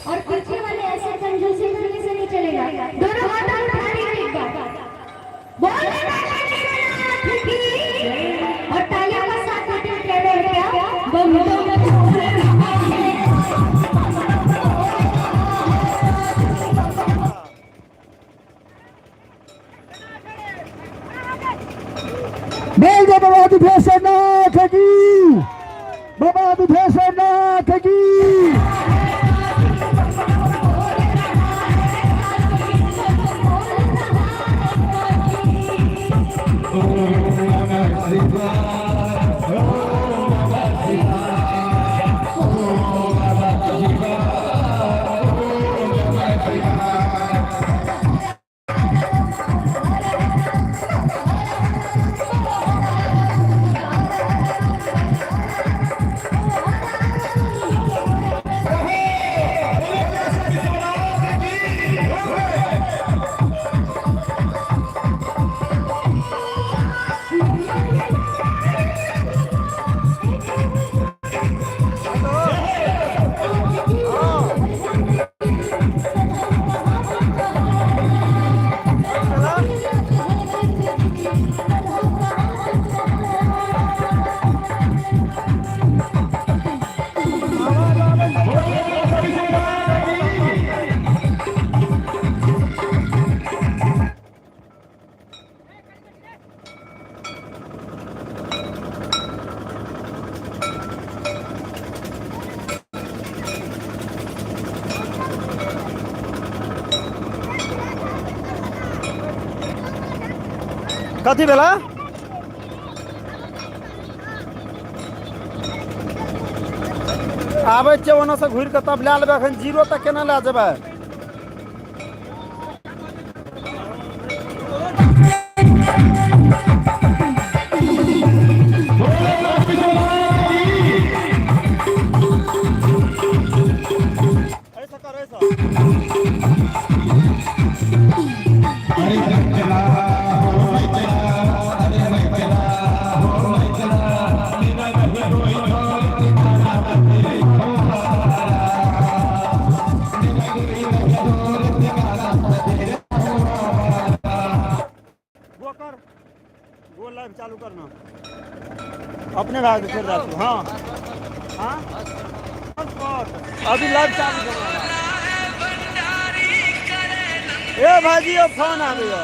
और पीछे वाले ऐसे कंजूसी करने से नहीं चलेगा। दोनों हाथ उठा लीजिए एक बार। बोल और तालियों का साथ देते हुए कह रहे हो क्या? बम बम। बोल दो बाबा दुधेश्वर की, बाबा दुधेश्वर की। कथी भेला? आबै छियै ओनऽसँ घुरि कऽ तब लए लेबै। एखन जीरो तक केना लए जेबै? ऐसा कर ऐसा। गो कर, गो लाइव चालू करना। अपने भाग फिर जाते। हाँ हाँ, अभी लाइव चालू करना। ए भाजी, अब फोन आ गया।